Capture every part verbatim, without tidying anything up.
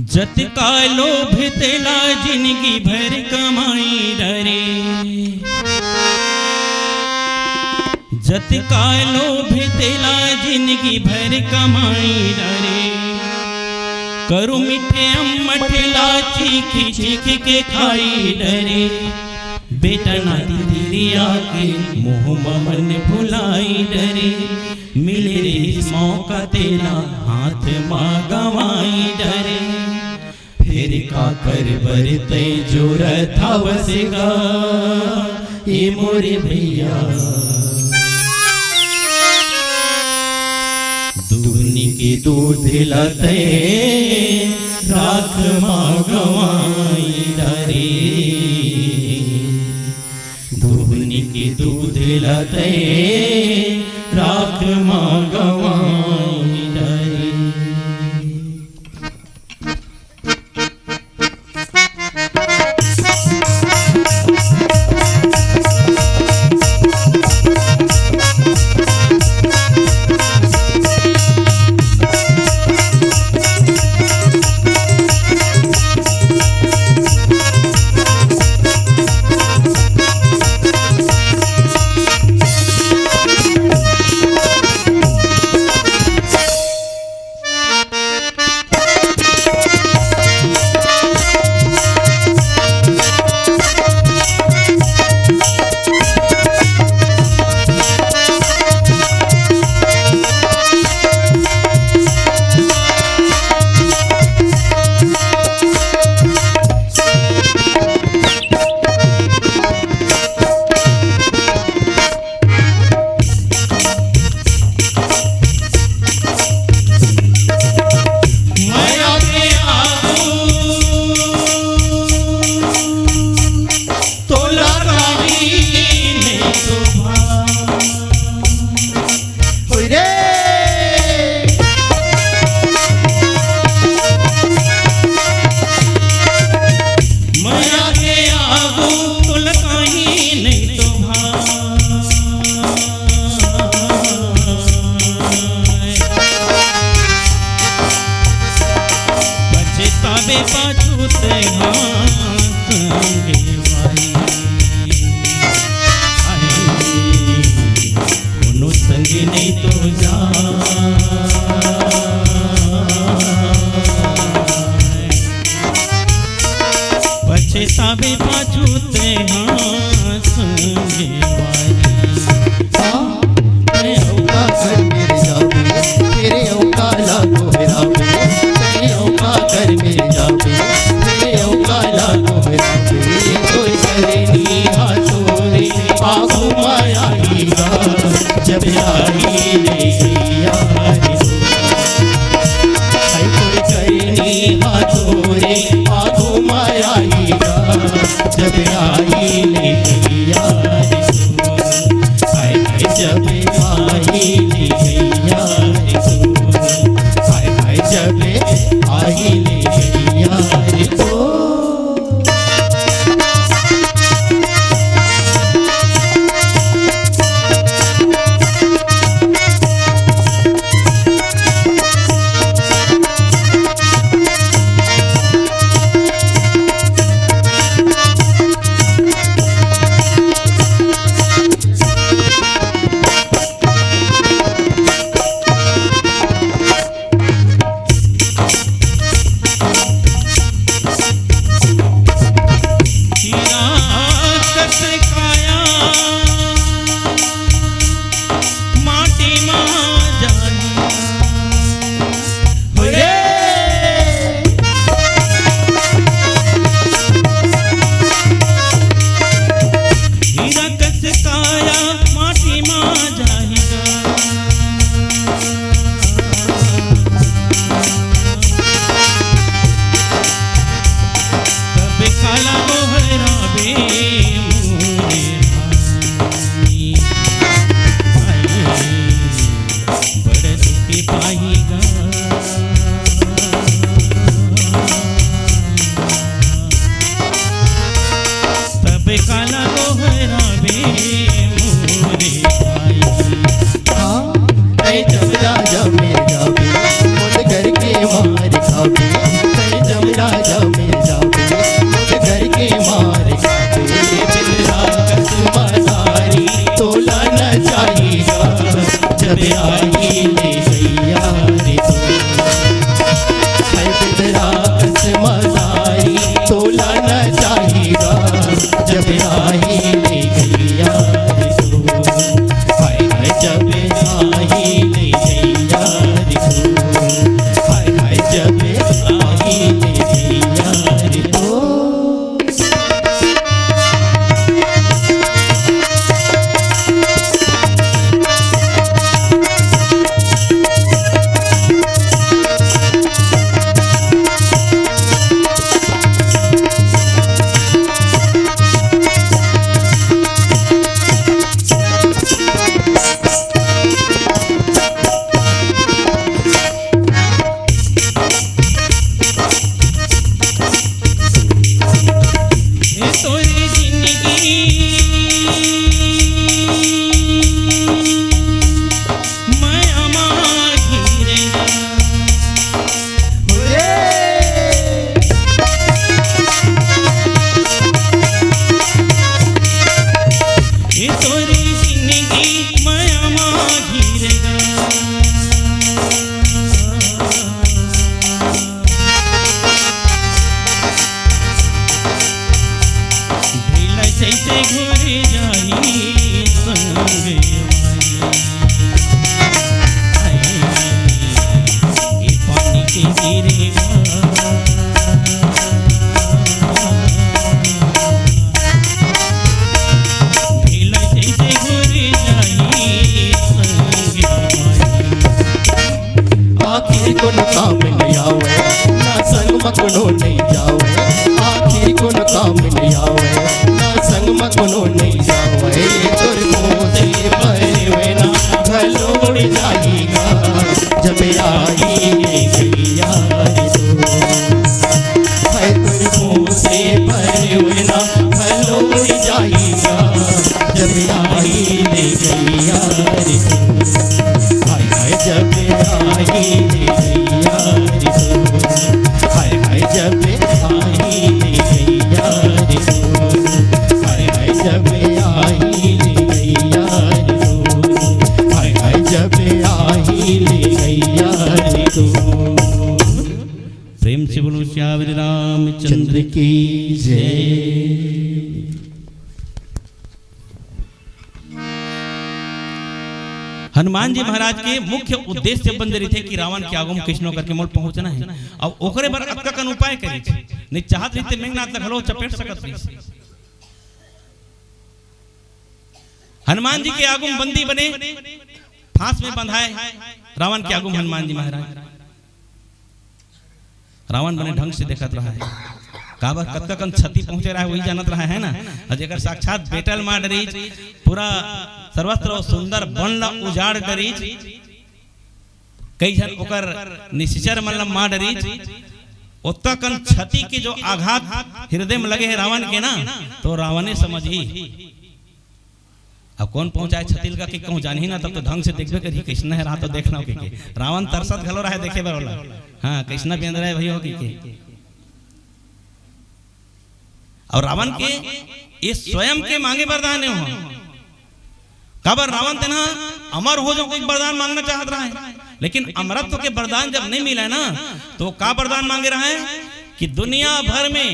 जतका लोभ तेला जिनगी भर कमाई डरे, जतका लोभ तेला जिनगी भर कमाई डरे, करू मीठे अम्मट ला चीखी चीखी के खाई डरे, बेटा नाती तिरिया के मुँह म मन भुलाई डरे, मिले रिहिस मौका तेला हाथ मा गंवाई डरे। फेर काकर बर तैं जोरत हवस गा, ए मोरे भैया। दुहनी के दूध ला तैं राख मा गंवाई डरे। दुहनी के दूध ला तैं राख मा गंवाई डरे। पछताबे पाछू तेंहा संगे भाई। हाय, कोनो संगी नहीं तो जा। पछताबे पाछू तेंहा संगे भाई। हाँ, मैं अउ का कर मेरे जाबे, तेरे अउ का ला दोहराबे, मैं अउ का कर मेरे जाबे, तेरे अउ का ला दोहराबे, कोई करे नी हाथों रे, पागु माया ही गा, जब आई ले गैया रे। हाय कोई करे नी हाथों रे, पागु माया ही गा, जब आई ले गैया रे। हाय हाय जब आई ले गैया रे। हाय हाय जब आई ले गैया रे। आई ले गैया रे तू। है बिदरास मदारी तोला न चाहिगा, जब आई ले गैया रे तू। हाय हाय जब आई ले गैया रे तू। हाय हाय जब आई ले गैया रे तू। आखिर कोनो काम नइ आवय, ना संग म कोनो नइ जावय। आखिर कोनो काम नइ आवय, ना संग म कोनो नइ जावय। तोर मोसे भरे ना घलो उड़ जाही गा, जब आही ले गैया रे तू। हाय तोर मोसे भरे ना घलो उड़ जाही गा, जब आही ले गैया रे तू। हाय हाय जब आही ले गैया रे तू। हाय हाय जब आही ले गैया रे तू। हाय हाय जब आही ले गैया रे तू। हाय हाय जब आही ले गैया रे तू। प्रेम से बोलो सियावर रामचंद्र की जय। हनुमान जी महाराज के मुख्य उद्देश्य बंदे रहिथे कि रावण के आगू म कइसनो करके मोला पहुंचना हे। अब ओकरे बर अतका कन उपाय करिस, नहीं चाहत रहिस त मेघनाथ ल घलो चपेट सकत रहिस। हनुमान जी के आगू म बंदी बने, फांस में बंधाय रावण के आगू म हनुमान जी महाराज। रावण बने ढंग से देखत रहा है, काबर कतका कन क्षति पहुंचे रहा है, वही जानत रहा है ना। अउ जेकर साक्षात बेटा ल मार डरिस, पूरा सर्वत्र अउ सुंदर वन ला उजाड़ डरिस, कई झन ओकर निशिचर मन ला मार डरिस, ओतका कन क्षति के जो आघात हृदय में लगे हे रावण के ना, तो रावणे समझही। अब कोन पहुंचाय छतिलका के कहूं जानही ना, तब तो ढंग से देखबे करही, कइसना हे रहा तो देखना के, के। रावण तरसत घलो रहा हे देखे बर ओला। हाँ, कइसना बेंदरा हे भई हो के, के। अउ रावण के ये स्वयं के मांगे वरदान हे हो। काबर रावण तेन ह अमर हो जाऊं के वरदान मांगना चाहत रहा हे, लेकिन अमरत्व के वरदान जब नहीं मिला ना, तो का वरदान मांगे रहा हे कि दुनिया भर में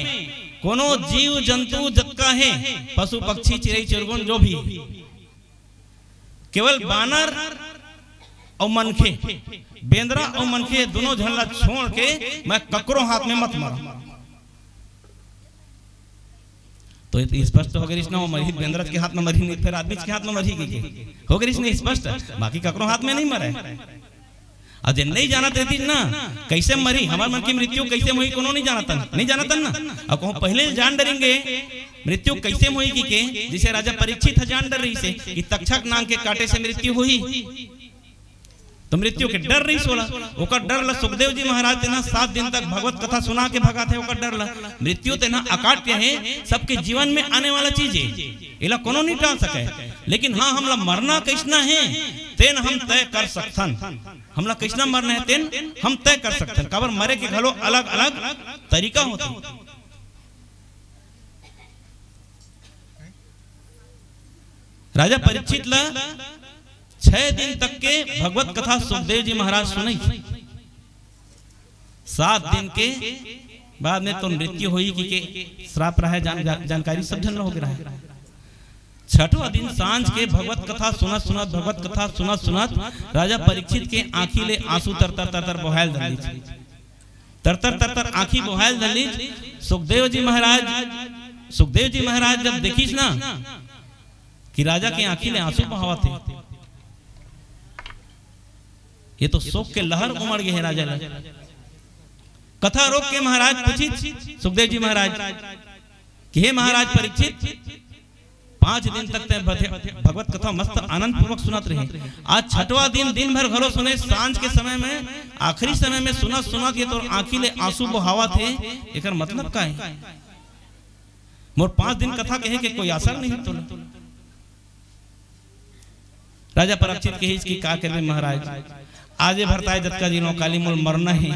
कोनो जीव जंतु जतका हे, पशु पक्षी चिरई चिरगुन जो भी, केवल बानर अउ मनखे, बेंदरा अउ मनखे दोनों झन ला छोड़ के मैं ककरो हाथ में मत मरंव। तो ये तो स्पष्ट हो गइस ना, वो मरही बेंदरा के हाथ में मरही, नहीं फिर आदमी के हाथ में मरही के, के? हो गइस ना स्पष्ट, बाकी ककरो हाथ में नहीं मरे। अब जे नहीं जानत रहितिस ना, कइसे मरही, हमर मन के मृत्यु कइसे होही, कोनो नहीं जानतन, नहीं जानतन ना। अब कहूं पहले जान डरेंगे, मृत्यु कइसे होही कि के, जइसे राजा परीक्षित ह जान डर रहिस हे कि तक्षक नांग के काटे से मृत्यु होही, तो मृत्यु के डर रहिस ओला। ओकर डर ला सुखदेव जी महाराज तेन ह सात दिन तक भगवत कथा सुना के भगाथे, ओकर डर ला। मृत्यु तेन ह अकाट्य हे, सबके जीवन में आने वाला चीज हे, एला कोनो नहीं टाल सके। लेकिन हाँ, हमला मरना कइसना हे, तेन हम तय कर सकथन। हमला कइसना मरना हे, तेन हम तय कर सकथन। काबर मरे के घलो अलग-अलग तरीका होथे। राजा परीक्षित ला छह दिन तक के भगवत कथा सुखदेव जी महाराज सुनइस। सात दिन के बाद में तो मृत्यु होही कहिके श्राप रहय, जान-, जान-, जानकारी सब झन ल होगे रहय। छठवां दिन सांझ के भगवत कथा सुनत सुनत, भगवत कथा सुनत सुनत राजा परीक्षित के आंखी ले आंसू तरतर तरतर बोहायल धर लीस। तरतर तरतर आंखी बोहायल धर लीस। सुखदेव जी महाराज, सुखदेव जी महाराज जब देखिस ना कि राजा के आंखी ले आंसू बहावत हे, ये तो शोक के लहर उमड़ गे हे राजा ला। कथा रोक के महाराज पूछिस सुखदेव जी महाराज कि हे महाराज परीक्षित, पांच दिन तक तैं भथे-, भगवत कथा मस्त आनंद पूर्वक सुनत रहे, आज छठवां दिन दिन भर घलो सुने, सांझ के समय में, आखिरी समय में सुनत सुनत ये तोर आंखी ले आंसू बोहावत हे, एकर मतलब का हे? मोर पांच दिन कथा कहे के कोई असर नहीं तोला। राजा परीक्षित कहिस कि का करबे महाराज, आजे भर ताय जतका दिन हो, काली मोर मरना हे,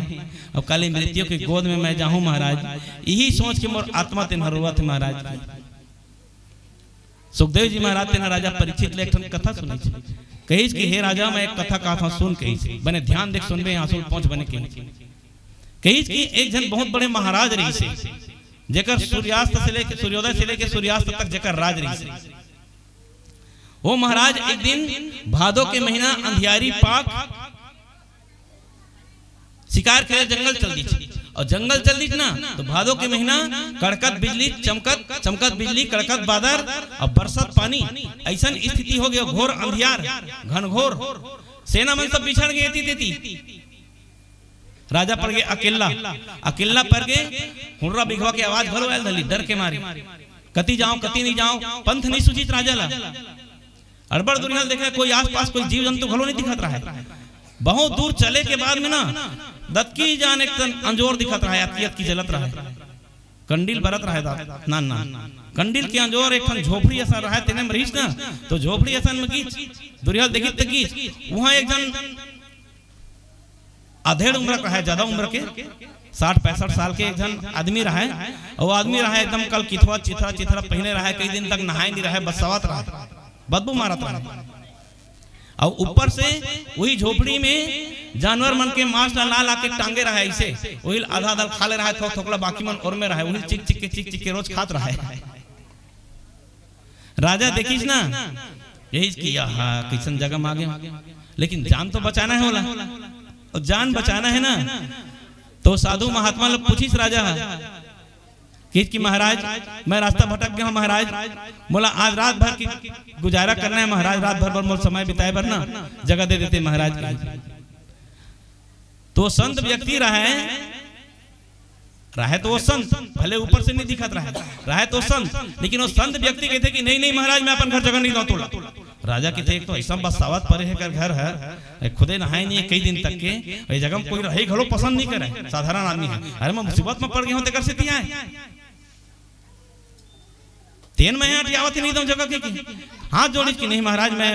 अब काली मृत्यु के गोद में मैं जाहूं महाराज, इही सोच के मोर आत्मा तेन ह रोवत हे महाराज। सुखदेव जी महाराज तेन ह राजा परीक्षित ले एक ठन कथा सुनिस। कहिस कि हे राजा, मैं एक कथा कहत हंव, सुन कहिस। बने ध्यान दे के सुनबे, आंसू पोंछ बने कहिस। कहिस कि एक झन बहुत बड़े महाराज रहिस हे, जेकर सूर्यास्त से लेके, सूर्योदय से लेके सूर्यास्त तक जेकर राज रहिस हे। वो महाराज एक दिन भादो के महीना अंधियारी पाख शिकार करे जंगल चल दिस। अउ जंगल चल दिस ना, तो भादो के महीना कड़कत बिजली, चमकत, चमकत बिजली, कड़कत बादर अउ बरसत पानी, अइसन स्थिति हो गे, घोर अंधियार, घनघोर। सेना मन सब बिछड़ गे एती तेती। राजा पड़ गे अकेल्ला, अकेल्ला पड़ गे। हुर्रा बिघवा के आवाज घलो आयल धर लीस, डर के मारे। कति जांव, कति नइ जांव, पंथ नइ सूझिस राजा ला। अड़बड़ दुरिहा ले देखे, कोई आसपास कोई जीव जंतु घलो नइ दिखत रहय। बहुत दूर चले के बाद में ना, दतकी जान एक ठन अंजोर दिखत रहय, अतकी अतकी जलत रहय, कंडील बरत रहय, दा-, नान नान कंडील के अंजोर। एक ठन झोपड़ी असन रहय, तेने में रहिस ना, तो झोपड़ी असन में गिस, दुरिहा ले देखिस त गिस, उहां एक झन अधेड़ उम्र के रहय, ज्यादा उम्र के, साठ पैंसठ साल के एक झन आदमी रहय। अउ आदमी रहय एकदम कल किथवा, चिथरा चिथरा पहिने रहय, कई दिन तक नहाय नइ रहय, बस्सावत रहय, बदबू मारत रहय। अउ ऊपर से उही झोपड़ी में जानवर मन के मांस ला ला ला के टांगे रहय, अइसे उही ला आधा आधा खा ले रहय, थोक थोकला बाकी मन ओर में रहय, उही ला चिक चिक के, चिक चिक के रोज खात रहय। राजा देखिस ना, कहिस कि आहा, कइसन जगह म आ गेंव, लेकिन जान तो बचाना हे ओला। अउ जान बचाना हे ना, तो साधु महात्मा ल पूछिस राजा ह, कहिस कि महाराज, मैं रास्ता भटक गे हंव महाराज, मोला आज रात भर के गुजारा करना हे महाराज, रात भर बर मोला समय बिताय बर ना जगह दे देते महाराज, कहिस। तो संत व्यक्ति रहय, रहय तो वो संत, भले ऊपर से नइ दिखत रहय, रहय तो संत, लेकिन वो संत व्यक्ति कहिथे कि नहीं, नहीं महाराज, मैं अपन घर जगह नइ दंव तोला। राजा कहिथे, एक तो अइसन बस्सावत परे हे एकर घर ह, ए खुदे नहाय नइ हे कई दिन तक के, ए जगह म कोई रहई घलो पसंद नइ करय, साधारण आदमी हे। अरे मैं मुसीबत म पड़ गे हंव तेकर सेती आय। तेन मैं अंटियावत नइ दंव जगह के, के। हाथ जोड़िस कि नहीं महाराज, मैं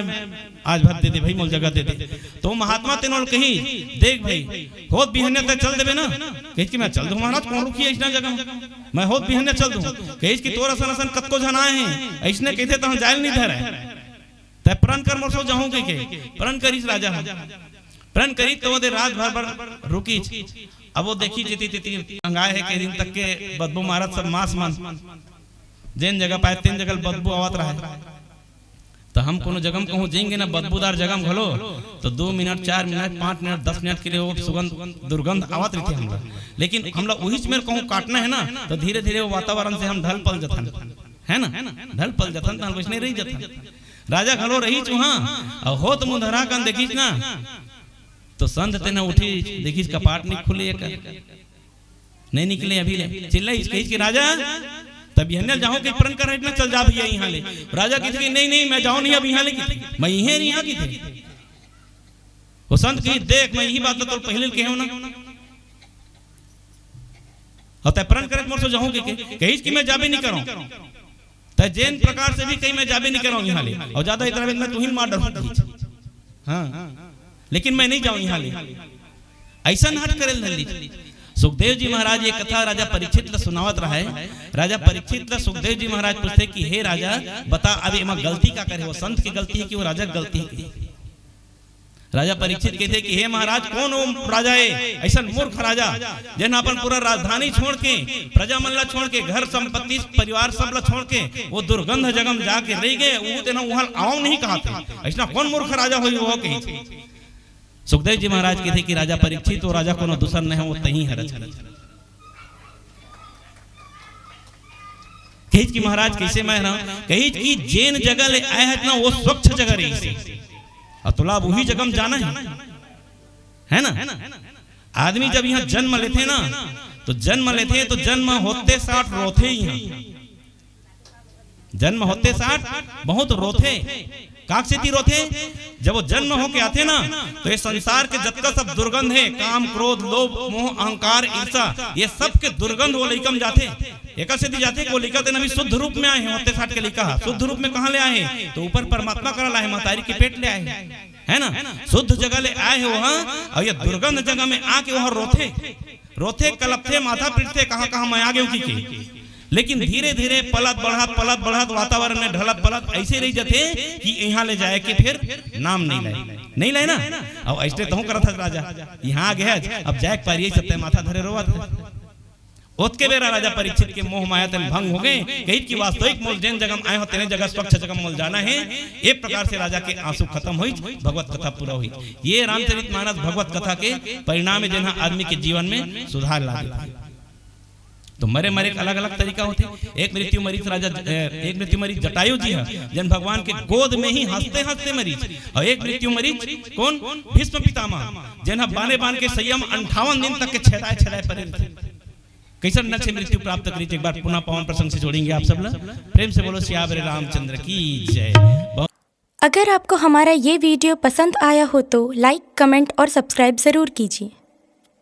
आज भर दे दे भाई, मोला जगह दे दे। तो महात्मा तेन ओला कहिस, देख भाई, होत बिहनिया तैं चल देबे ना? कहिस कि मैं चल दूं महाराज, कोन रुकही अइसना जगह म? मैं होत बिहनिया चल दूं। कहिस कि तोर असन असन कतको झन आय हें, अइसने कहिथे तहां जाय ल नइ धरय। तैं प्रण कर मोर संग जाहूं कहिके। प्रण करिस राजा ह। प्रण करिस त ओदे रात भर बर रुकिस। अब वो देखिस जेती तेती टंगाय हे, कई दिन तक के बदबू मारत सब मांस मन। जेन जगह पाय तेन जगह ले बदबू आवत रहय। त हम कोनो जगह म कहूं जाएंगे ना, बदबूदार जगह म घलो, तो दो मिनट, चार मिनट, पांच मिनट, दस मिनट के लिए वो सुगंध, दुर्गंध आवत रहिथे हमला। लेकिन हमला उहीच मेर कहूं काटना हे ना, तो धीरे-धीरे वो वातावरण से हम ढल पल जथन। हे ना? ढल पल जथन, त हम वइसने रहि जथन। राजा घलो रहिस उहां, अउ होत मुंधरा कन देखिस ना, तो संत तेन ह उठिस, देखिस कपाट नइ खुले एकर। नइ निकले अभी ले। चिल्लाइस, कहिस कि राजा, तैं बिहनिया जाहूं कहिके प्रण करे रहेस ना, चल जा भइया इहां ले। राजा कहिथे कि नहीं, नहीं, मैं जांव नहीं अब इहां ले, कहिथे। मैं इहें रइहूं कहिथे। वो संत कहिस, देख, मैं इही बात ल तोला पहिली ले कहे हंव ना। अउ तैं प्रण करे रहेस मोर संग जाहूं कहिके। कहिस कि मैं जाबे नइ करंव। तैं जेन प्रकार से भी कहिस, मैं जाबे नइ करंव इहां ले। अउ जादा इतरा बेर में तुहिन मार डरहूं कहिस। हां। लेकिन मैं नइ जांव इहां ले। अइसन हठ करे ल धर लीस। सुखदेव जी महाराज ये कथा राजा परीक्षित ल सुनावत रहय। राजा परीक्षित ल सुखदेव जी महाराज पूछथे कि हे राजा, बता अब एमा गलती काकर हे, वो संत के गलती हे कि वो राजा के गलती हे? राजा परीक्षित कहिथे कि हे महाराज, कोन वो राजा हे, अइसन मूर्ख राजा, जेन अपन पूरा राजधानी छोड़ के, प्रजा मन ला छोड़ के, घर संपत्ति, परिवार सब ला छोड़ के, वो दुर्गंध जगह म जाके रहि गे, वो तेन उहाँ आवा नहीं कहत हे। अइसना कोन मूर्ख राजा होही वो, कहिथे। सुखदेव जी महाराज कहिथे कि राजा परीक्षित, वो राजा कोनो दूसर नहीं हे, वो तहीं हरच। कहिच कि महाराज, कइसे मैं हरंव? कहिच कि जेन जगह ले आए हस ना, वो स्वच्छ जगह रहिस हे। अउ तोला अब उही जगह म जाना हे, हे ना? आदमी जब इहाँ जन्म लेथे ना, तो जन्म लेथे तो जन्म होते साठ रोथे इहाँ। जन्म होते साठ बहुत रोथे। काक सेती रोथे? जब वो जन्म होके आथे ना, तो ये संसार के जतका सब दुर्गंध हे, काम, क्रोध, लोभ, मोह, अहंकार, ईर्षा, ये सब के दुर्गंध वो लइका म जाथे। एकर सेती जाथे कि वो लइका तेन अभी शुद्ध रूप में आए हे, होते साठ के लइका ह। शुद्ध रूप में कहाँ ले आए हे? तो ऊपर परमात्मा करा ले आए हे, महतारी के पेट ले आए हे, हे ना? शुद्ध जगह ले आए हे वो, हाँ, अउ ये दुर्गंध जगह में आके वो रोथे, रोथे, कलपथे, माथा पीटथे, कहाँ, कहाँ मैं आ गेंव कहिके। लेकिन धीरे-धीरे पलत बढ़त, पलत बढ़त, वातावरण में ढलत पलत अइसे रहि जाथे कि इहाँ ले जाए के फेर नाम नहीं लय, नहीं लय ना। अउ अइसने तहूँ करत हस राजा, इहाँ आ गे हस, अब जाए के पारी हे, सत्ते माथा धरे रोवत हस। ओतके बेरा राजा परीक्षित के मोह माया तेन भंग हो गे, कहिच कि वास्तविक मोला जेन जगह म आए हंव, तेने जगह स्वच्छ जगह म मोला जाना हे। ए प्रकार से राजा के आंसू खतम होइच, भगवत कथा पूरा होइच। ये रामचरित मानस भगवत कथा के परिणाम हे, जेन ह आदमी के जीवन में सुधार ला देथे। तो मरे मरे के अलग-अलग तरीका होथे। एक मृत्यु मरीच राजा, ए, एक मृत्यु मरीच जटायु जी ह, जेन भगवान के गोद में ही हंसते-हंसते मरीच। अउ एक मृत्यु मरीच कोन? भीष्म पितामह, जेन ह बाने-बान के सइया म अंठावन दिन तक के छेदाए-छेदाए परे रहिथे। कइसन नरक से मृत्यु प्राप्त करिच, एक बार पुनः पावन प्रसंग से जोड़ेंगे आप सब ला। प्रेम से बोलो सियावर रामचंद्र की जय। बहुत अगर आपको हमारा ये वीडियो पसंद आया हो तो लाइक, कमेंट और सब्सक्राइब ज़रूर कीजिए।